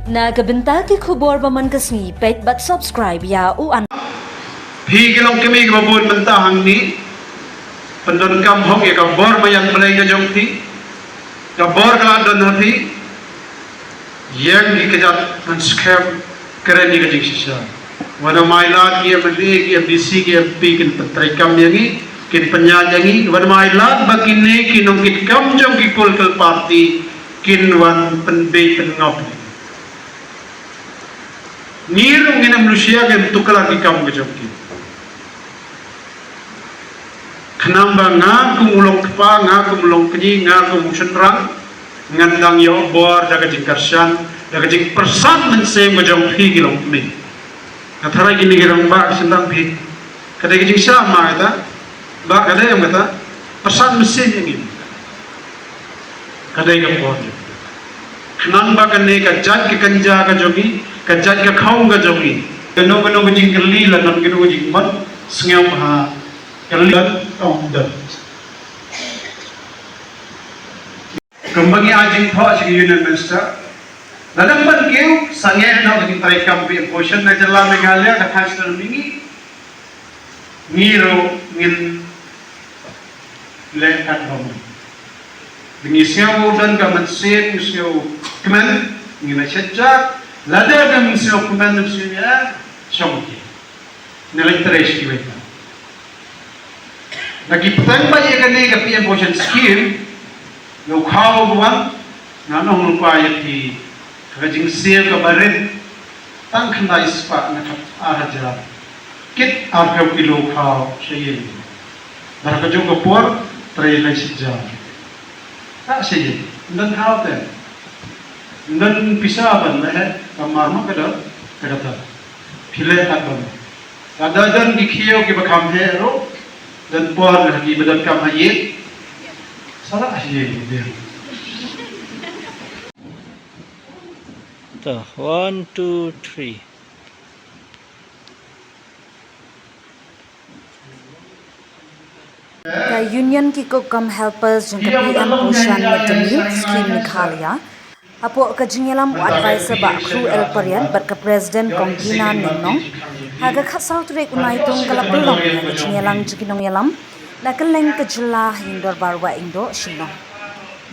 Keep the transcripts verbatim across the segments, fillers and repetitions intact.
Na ka bynta ki khubor ba man ka sngi, peit bad subscribe ïa u an. Phi ki longkmie kiba bun mynta hangne, pyndonkam hok ïa ka bor ba ïa Blei ka jong phi, ka bor ka la don ha phi. Ïeng ki kjat ban skhem kren ïa ka jingshisha. Wat ym ailad ki MLA ki MDC ki MP kin pyntreikam ïa ngi, kin pynïaid ïa ngi. Wat ym ailad ba kine ki nongkitkam jong ki political party kin wan pynbeit pynngop. Ngi ruh ngin ym lushia, ngin tuklar ki kam ka jong ki. Khnang ba nga kum u longkpa, nga kum u longkñi, nga kum u shynrang, ngan dang ïoh bor da ka jingkyrshan, da ka jingpyrsad mynsiem ka jong phi ki longkmie. Nga tharai kine ki rangbah ki sngewdang phi. Ka dei ka jingshisha ma kata, ba ka dei ym kata, pyrshang mynsiem ïa ngi. Ka dei ka por. Khnang ba kane ka jait ka kynja ka jong ngi, ka jait ka khaw ka jong ngi. Kano kano ka jingkylli lane kano ka jingmut, sngewbha kylli ong da. Kumba ngi ai jingthoh sha ki Union Minister, lada ban kiew sangeh noh ka jingtrei kam PM POSHAN na jylla Meghalaya, ka thaw shnong ngi, ngi ruh ngin leh katba mon. Ngi sngew don ka mynsiem, ngi sngew kmen, ngi la shet jak, lada ngim sngew kmen, ngim sngew ïa shong ki. Ngi la trei sha kiwei pat. Na ki pteng ba ïa kane ka PM POSHAN scheme, ïa u khaw u wan, ngan ong lypa ïa phi, ka jingsiew kaba rit, tang khyndai spah na ka ar hajar. Kit arphew kilo khaw sha ïing. Bad ha kajuh ka por, trei lai shi hajar. Ta sha ïing, ym don khaw te. Ym don pisa ban leh, ka mar ma ka don, ka kata. Phi leh kat ban. Lada don ki khiew kiba kham heh ruh, don por ha kiba donkam ha ïing. Sa lah ha ïing. To, one, two, three. Ka Union ki Cook cum Helpers jong ka PM POSHAN Mid Day Meal Scheme Meghalaya, hapoh ka jingïalam u Adviser Bah Khru L Pariat bad ka President Kong Gina Nongnong, ha ka khatsaw tarik u Naitung ka la pynlong ïa ka jingïalang jong ki nongïalam na kylleng ka jylla ha Ïing Dorbar Wah Iingdoh Shillong,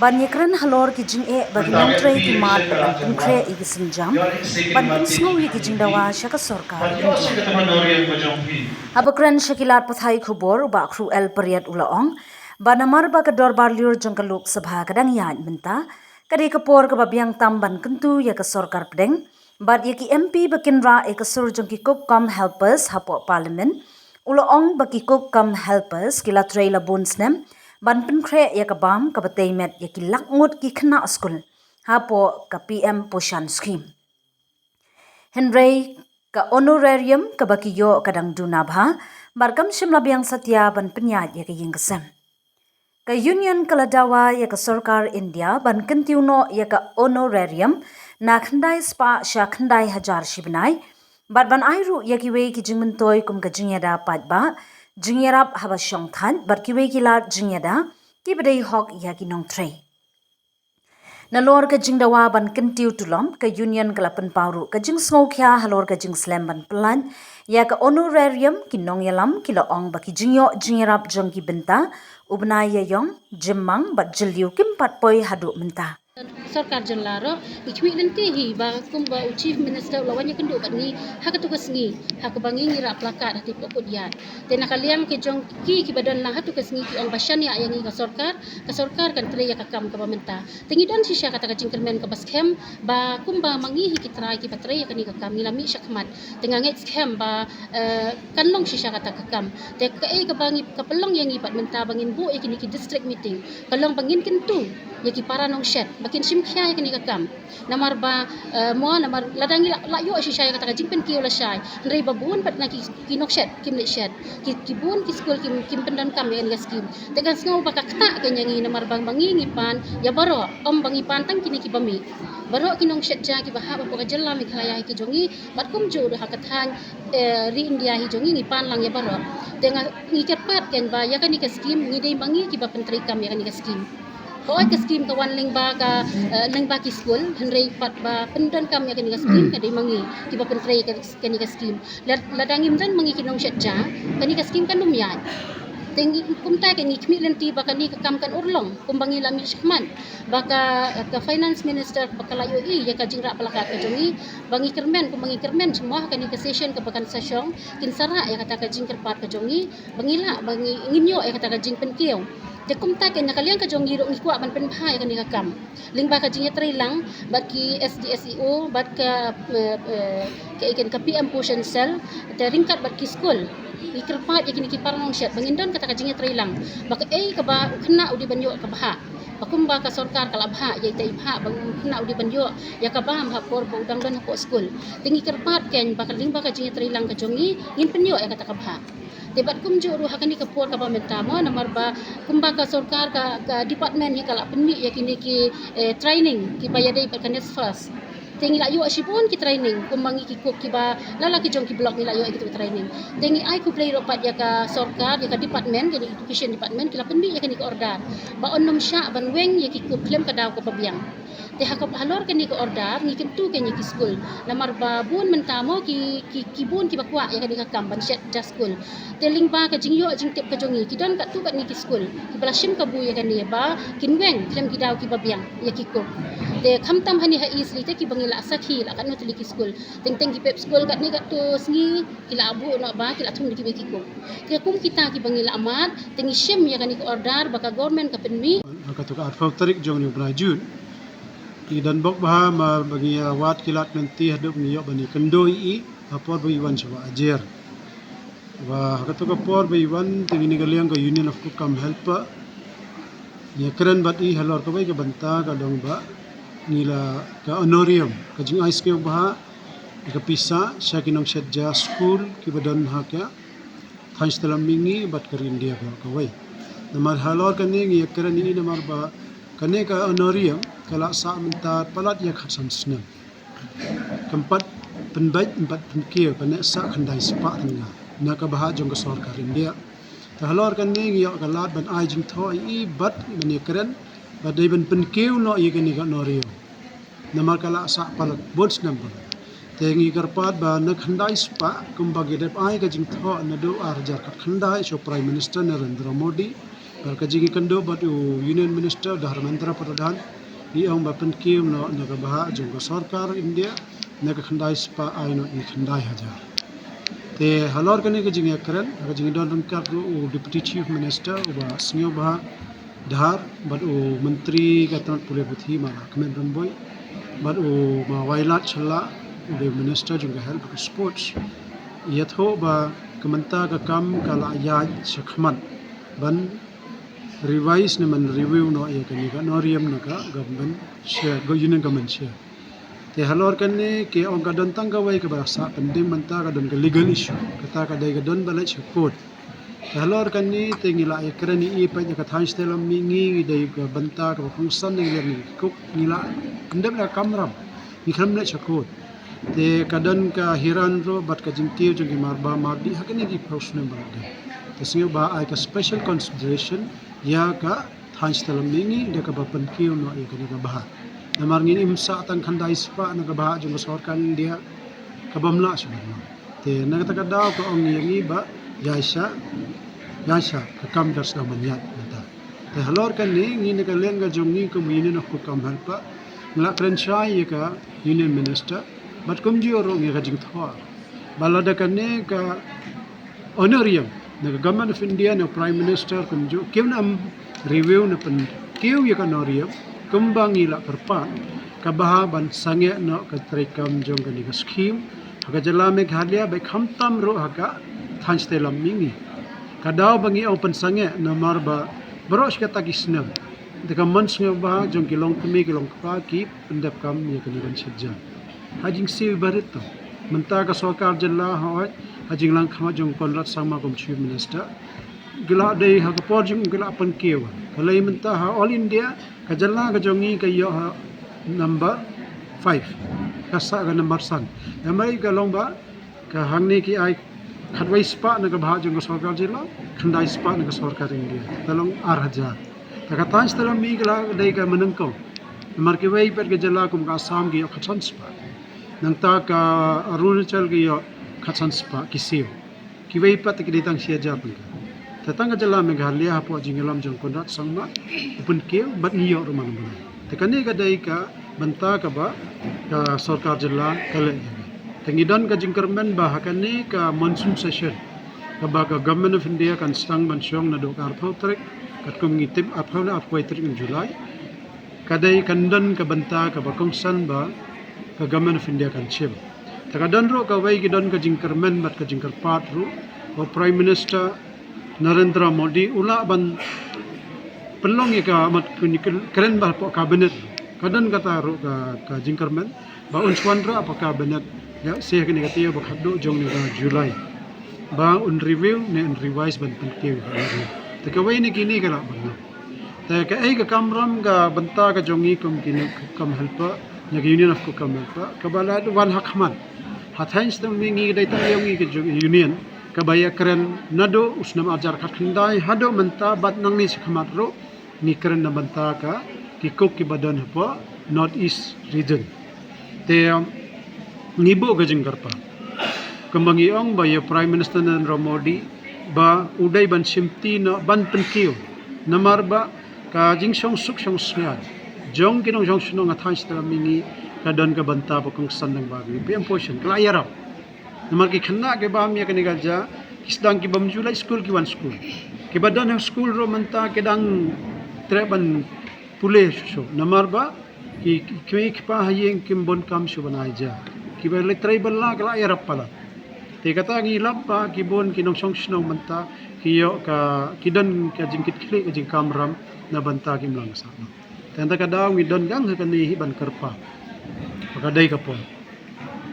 ban ïakren halor ki jingeh ba ki nongtrei ki mad ban pynkhreh ïa ki sienjam ban pynsngew ïa ki jingdawa sha ka sorkar India. Haba kren sha ki lad pathai khubor, u Bah Khru L Pariat u la ong ba namar ba ka dorbar lyiur jong ka Lok Sabha ka dang ïaid mynta, ka dei ka por kaba biang tam ban kyntu ïa ka sorkar pdeng bad ïa ki MP ba kin rah ïa ka sur jong ki Cook cum Helpers hapoh Parliament. U la ong ba ki Cook cum Helpers ki la trei la bun snem ban pynkhreh ïa ka bam kaba tei met ïa ki lak ngut ki khynnah skul hapoh ka PM POSHAN Scheme. Hynrei ka honorarium kaba ki ïoh ka dang duna bha bad kam shym la biang satia ban pynïaid ïa ka ïing ka sem. Ka Union ka la dawa ïa ka sorkar India ban kyntiew noh ïa ka honorarium na khyndai spah sha khyndai hajar shi bnai, bad ban ai ruh ïa kiwei ki jingmyntoi kum ka jingïada paidbah, jingïarap haba shong thait bad kiwei ki lad jingïada kiba dei hok ïa ki nongtrei. Nalor ka jingdawa ban kyntiew tulop, ka Union ka la pynpaw ruh ka jingsngewkhia halor ka jingslem ban pyllait ïa ka honorarium ki nongïalam. Ki la ong ba ki jingïoh jingïarap jong ki bynta u bnai ïaïong, jymmang bad jylliew kim pat poi haduh mynta. Sorkar jylla ruh i khmih lynti hi ba kumba u Chief Minister u la wan ïakynduh bad ngi ha katu ka sngi, ha kaba ngi ngi rah plakat ha ti pokut ïa. Te na ka liang ki jong ki kiba don lang ha tu ka sngi ki ong ba shaniah ïa ngi ka sorkar, ka sorkar kan trei ïa ka kam kaba mynta. Te ngi don shisha kata ka jingkyrmen kaba skhem ba kumba ma ngi hi ki trai kiba trei ïa kane ka kam ngi la mih shakhmat. Te nga ngeit skhem ba, eh, kan long shisha kata ka kam. Te kaei kaba ngi ka pynlong ïa ngi pat mynta ba ngin buh ïa kine ki district meeting, ka long ba ngin kyntu ïa ki para nongshet ba kin shim khia ïa kane ka kam. Namar ba, eh, mo namar lada ngi la, la ïoh shisha ïa kata ka jingpynkiew lashai, hynrei ba bun pat na ki, ki nongshet kim leit shet, ki, ki bun ki skul kim, kim pyndonkam ïa kane ka skim. Te nga sngew ba ka ktah kein ïa ngi namar ba ma ngi ngi pan ïa baroh, ym ba ngi pan tang kine kiba mih. Baroh ki nongshet ja kiba hap hapoh ka jylla Meghalaya hi ki jong ngi, bad kumjuh ruh ha ka thaiñ, eh, ri India hi jong ngi ngi pan lang ïa baroh. Te nga, ngi kyrpad kein ba ïa kane ka skim ngi dei ma ngi kiba pyntreikam ïa kane ka skim. Oi, ka skim ka wan lyngba ka, eh, lyngba ki skul, hynrei pat ba pyndonkam ïa kane ka skim ka dei ma ngi kiba pyntrei ïa kane ka skim. Lada ngim don ma ngi ki nongshad ja, kane ka skim kan ym ïaid. Te ngi kumta ka ngi khmih lynti ba kane ka kam kan urlong kumba ngi la mih shakhmat, ba ka, ka finance minister ba ka la ïohi ïa ka jingrah palakat ka jong ngi, ba ngi kyrmen kumba ngi kyrmen shuwa ha kane ka session kaba kan sa shong, kin sa rah ïa kata ka jingkyrpad ka jong ngi, ba ngi lah ba ngi, ngin ïoh ïa kata ka jingpynkiew. Te kumta ka na ka liang ka jong ngi ruh ngi kwah ban pynbha ïa kane ka kam lyngba ka jingïatreilang bad ki S D S E O bad ka, eh, eh, ka, ka, ka P M Poshan Cell, te ryngkat bad ki skul. Ngi kyrpad ïa kine ki para nongshad ba ngin don kata ka jingïatreilang, ba kaei kaba u khynnah u dei ban ïoh ka bhah, ba kumba ka sorkar ka la bhah ïa ita i bhah, ba u khynnah u dei ban ïoh ïa ka bam ha por ba u dang don hapoh skul. Te ngi kyrpad kein ba ka lyngba ka jingïatreilang ka jong ngi ngin pynïoh ïa kata ka bhah. Te bad kumjuh ruh ha kane ka por kaba mynta mo, namar ba kumba ka sorkar ka, ka department hi ka la pynmih ïa kine ki, eh, training kiba ïadei bad ka NESFAS. Te ngi la ïoh shibun ki training kumba ngi ki cook kiba la la ki jong ki block ngi la ïoh ïa ki training. Te ngi ai khublei ruh pat ïa ka sorkar, ïa ka department, ïa ka education department, ki la pynmih ïa kane ka order ba un ym shah ban weng ïa ki cook khlem ka daw kaba biang. Te ha ka, halor kane ka order ngi kyntu kein ïa ki skul, namar ba bun mynta mo ki, ki, ki bun kiba kwah ïa kane ka kam ban shet ja skul. Te lyngba ka jingïoh jingtip ka jong ngi, ki don katto katne ki skul kiba la shim kabu ïa kane ba kin weng khlem ki daw kiba biang ïa ki cook. Te khamtam hangne ha East Lite kiba ngi la sakhi la katno tylli ki skul, teng teng ki pep skul katne katto sngi ki la buh noh ba ki la thung da kiwei ki cook. Te kum kita kiba ngi la mad, te ngi shim ïa kane ka order ba ka government ka pynmih. Ha kato ka arphew tarik jong une u bnai June, ngi don bok bha namar ba ngi ïa wad ki lad lynti haduh ba ngi ïoh ban ïakynduh ïa i ha por ba i wan sha Wah Ajer. Ba ha kato ka por ba i wan, te ngi na ka liang ka Union of Cook cum Helper ngi ïakren bad i halor kawei ka bynta, ka long ba ngi la, ka honorarium, ka jingai sngewbha ïa ka pisa sha ki nongshet ja skul kiba don ha ka thaiñ Shatlam Mihngi bad ka Ryndia baroh kawei. Namar halor kane ngi ïakren ïa i namar ba kane ka honorarium ka la sah mynta palat ïa ka khatsan snem. Kam pat pynbeit, kam pat pynkiew, ka neh sah khyndai spah tyngka na ka bhah jong ka sorkar India. Te halor kane ngi ïoh ka lad ban ai jingthoh ïa i bad ban ïakren ba dei ban pynkiew noh ïa kane ka honorarium. Namar ka la sah palat bun snem palat. Te ngi kyrpad ba na khyndai spah kumba ngi dep ai ka jingthoh naduh ar hajar khatkhyndai sha u Prime Minister Narendra Modi, bad ka jingïakynduh bad u Union Minister Dharmendra Pradhan, ngi ong ba pynkiew noh na ka bhah jong ka sorkar India na ka khyndai spah ai noh ïa khyndai hajar. Te halor kane ka jingïakren, ka jingdon ryngkat ruh u Deputy Chief Minister uba sngewbha Dhar, bad u Myntri ka tnat pule puthi ma Lahkmen Rymbui, bad u ma Wailadmiki Shylla, u dei Minister jong ka Health bad Sports. Ïathuh ba ka mynta ka kam ka la ïaid shakhmat ban revise ne ban review noh ïa kane ka honorarium na ka government share, go Union Government share. Te halor kane ki ong ka don tang kawei kaba sah pending mynta, ka don ka legal issue. Kata ka dei ka don ba leit sha court. Te halor kane te ngi la ïakren ïa i pat ïa ka thaiñ Shatlam Mihngi, ngi dei ka bynta kaba kongsan, ngi la, ngi la pyndep la kamram, ngi khlem leit sha court. Te ka don ka hiran ruh bad ka jingkiew jong ki marbam mardih ha kine ki phew snem ba la dep. Te sngewbha ai ka special consideration ïa ka thaiñ Shatlam Mihngi da kaba pynkiew noh ïa kane ka bhah. Namar ngin im sah tang khyndai spah na ka bhah jong ka sorkar India, ka bym lah shuh ban long. Te na kata ka daw ka ong ïa ngi ba ïaishah, ïaishah, ka kam ka sdang ban ïaid mynta. Te halor kane ngi na ka liang ka jong ngi kum Union of Cook cum Helper, ngi la kren shai ïa ka Union Minister bad kumjuh ruh ngi ka jingthoh ba lada kane ka honorarium na ka Government of India, na Prime Minister kumjuh, kim nam review ne pynkiew ïa ka honorarium, kumba ngi la kyrpad, ka bha ban sangeh noh ka treikam jong kane ka scheme ha ka jylla Meghalaya, bad khamtam ruh ha ka thaiñ Shatlam Mihngi. Ka daw ba ngi ong pynsangeh namar ba baroh shi katta ki snem, da ka mon sngewbha jong ki longkmie ki longkpa ki pyndep kam ïa kane ka ban shet ja. Ha jingsiew barit to, mynta ka sorkar jylla, hooid, ha jinglang khmat jong Conrad Sangma kum Chief Minister, ki la dei ha ka por jong ki la pynkiew. Balei mynta ha All India ka jylla ka jong ngi ka ïoh ha number five, ka sah ka number san. Namar ka long ba ka hangne ki ai khatwei spah na ka bhah jong ka sorkar jylla, khyndai spah na ka sorkar India. Ka long ar hajar. Ka thaiñ Shillong Mini ka la dei ka mynnyngkong. Namar kiwei pat ki jylla kum ka Assam ki ïoh khatsan spah. Nangta ka Arunachal ki ïoh khatsan spah ki siew. Kiwei pat ki dei tang shi hajar tyngka. Te tang ka jylla Meghalaya hapoh jingïalam jong Conrad Sangma u pynkiew bad ngi ïoh ruh man bnai. Te kane ka dei ka bynta kaba ka sorkar jylla ka leh ïa ka. Te ngi don ka jingkyrmen ba ha kane ka monsoon session kaba ka Government of India kan sdang ban shong naduh ka arphew tarik, katkum ngi tip arphew ne arphew tarik July. Ka dei kan don ka bynta kaba kongsan ba ka Government of India kan shim. Te ka don ruh kawei ki don ka jingkyrmen bad ka jingkyrpad ruh ba Prime Minister Narendra Modi u lah ban pynlong ïa ka mat kren ba hapoh cabinet. Ka don kata ruh ka, ka jingkyrmen ba un shu wanrah hapoh cabinet ïa sha kane ka taïew ba khatduh jong ne ka July. Ba un review ne un revise ban pynkiew. Te kawei ne kine ka lah ban long. Te kaei ka kamram ka bynta ka jong ngi kum ki Cook Kam Helper, ïa ka Union of Cook Kam Helper, kaba la wan ha khmat. Ha thaiñ Shillong Mini ngi dei tang ïa ngi ka jong union kaba ïakren naduh u snem arhajar khatkhyndai haduh mynta bad nangne shakhmat ruh ngi kren na bynta ka ki Cook kiba don hapoh North East region. Te, um, ngi buh ka jingkyrpad. Kumba ngi ong ba ïa Prime Minister Narendra Modi ba u dei ban shimti noh ban pynkiew. Namar ba ka jingshong suk shong sngewbha jong ki nongshong shnong ha thaiñ Shillong Mini ka don ka bynta ba kongsan dang ba ngi pynpoi shen ka la ïarap. Namar ki khynnah kiba ïa kane ka jia ki sdang ki bym ju leit skul ki wan skul. Kiba don ha skul ruh mynta ki dang treh ban pule shuh shuh. Namar ba ki, ki kmie ki kpa ha ïing kim bun kam shuh ban ai jia. Kiba leit trei bylla ki la ïarap palat. Te kata ngi lap ba ki bun ki nongshong shnong mynta ki ïoh ka, ki don ka jingkitkhlieh ka jingkamram na bynta ki imlang sah. Te hynda ka daw ngi don kane hi ban kyrpad. Ba ka dei ka por.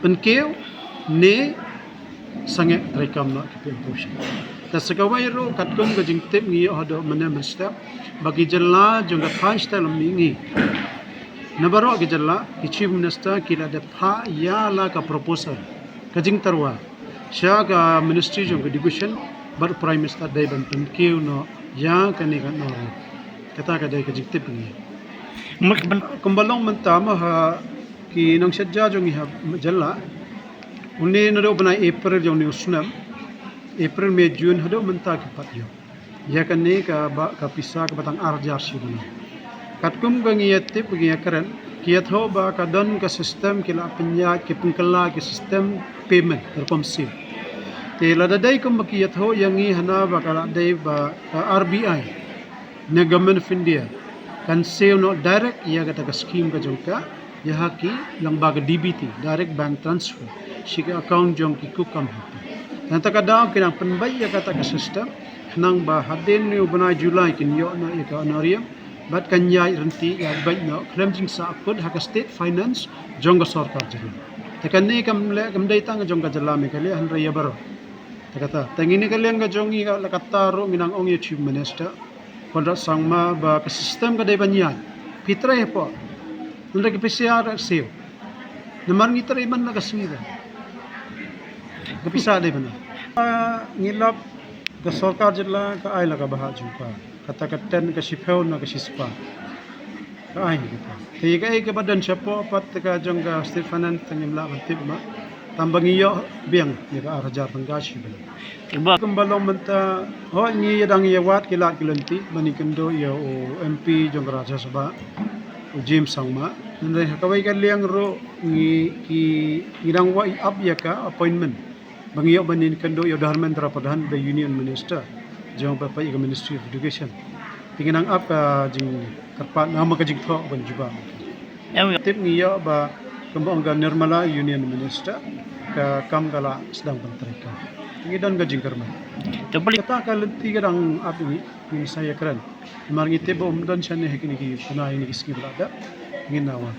Pynkiew ne sangeh treikam noh ki pynpoi shen. Te sa kawei ruh katkum ka jingtip ngi ïoh haduh mynne mynstep ba ki jylla jong ka thaiñ Shillong Mini ngi na baroh ki jylla ki Chief Minister ki la dep phah ïa la ka proposal ka jingtyrwa sha ka Ministry jong ka Education bad Prime Minister dei ban pynkiew noh ïa kane ka nor. Kata ka dei ka jingtip ngi. Kumba long mynta ma ha ki nongshad jia jong ngi ha jylla. Une naduh bnai April jong une u snem, April, May, June haduh mynta ki pat ïoh ïa kane ka ba, ka pisa kaba tang arhajar shi bnai. Katkum ka ngi ïatip ngi ïakren ki ïathuh ba ka don ka system ki la pynïaid ki pynkylla ki system payment rukom siew. Te lada dei kumba ki ïathuh ïa ngi hana ba ka la dei ba ka R B I ne Government of India kan siew noh direct ïa kata ka scheme ka jong ka ïa ha ki lyngba ka D B T, direct bank transfer, sha ki account jong ki Cook Kam Helper. Te hynda ka daw ki dang pynbeit ïa kata ka system khnang ba hadien une u bnai July kin ïoh noh ïa ka honorarium bad kan ïaid ryntih ïaid beit noh khlem jingsahkut ha ka state finance jong ka sorkar jylla. Te kane kam leh kam dei tang jong ka jylla Meghalaya hynrei ïa baroh. Te kata, te ngi na ka liang ka jong ngi ka la katta ruh ngi nang ong ïa Chief Minister Conrad Sangma ba ka system ka dei ban ïaid. Phi trei hapoh. Hynrei ka pisa ka siew. Namar ngi trei man la ka sngi ka. Ka pisa dei ban. Ah, ngi lap ka sorkar jylla ka ai la ka bhah jong ka. Kata ka ten ka shiphew na ka shispah. Ka ai kata. Te ïa kaei kaba don shapoh pat ka jong ka state finance te ngim lah ban tip ma. Tang ba ngi ïoh biang ïa ka arhajar tyngka shi bnai. Kumba long mynta hooid ngi ïa dang ïa wad ki lad ki lynti ban ïakynduh ïa u M P jong ka Rajya Sabha u James Sangma. Hynrei ha kawei ka liang ruh ngi ki ngi dang wad ap ïa ka appointment ba ngi ïoh ban ïakynduh ïa u Dharmendra Pradhan ba Union Minister jong ba peit ïa ka Ministry of Education. Te ngi nang ap ka jingkyrpad namar ka jingthoh ban jubab. Tip ngi ïoh ba kumba ong ka Nirmala Union Minister ka kam ka la sdang ban treikam. Te ngi don ka jingkyrmen. Kata ka lynti ka dang ap ngi ngin sa ïakren. Namar ngi tip ba um don shane ha kine ki bnai ne ki sngi ba la dep ngin ïa wan.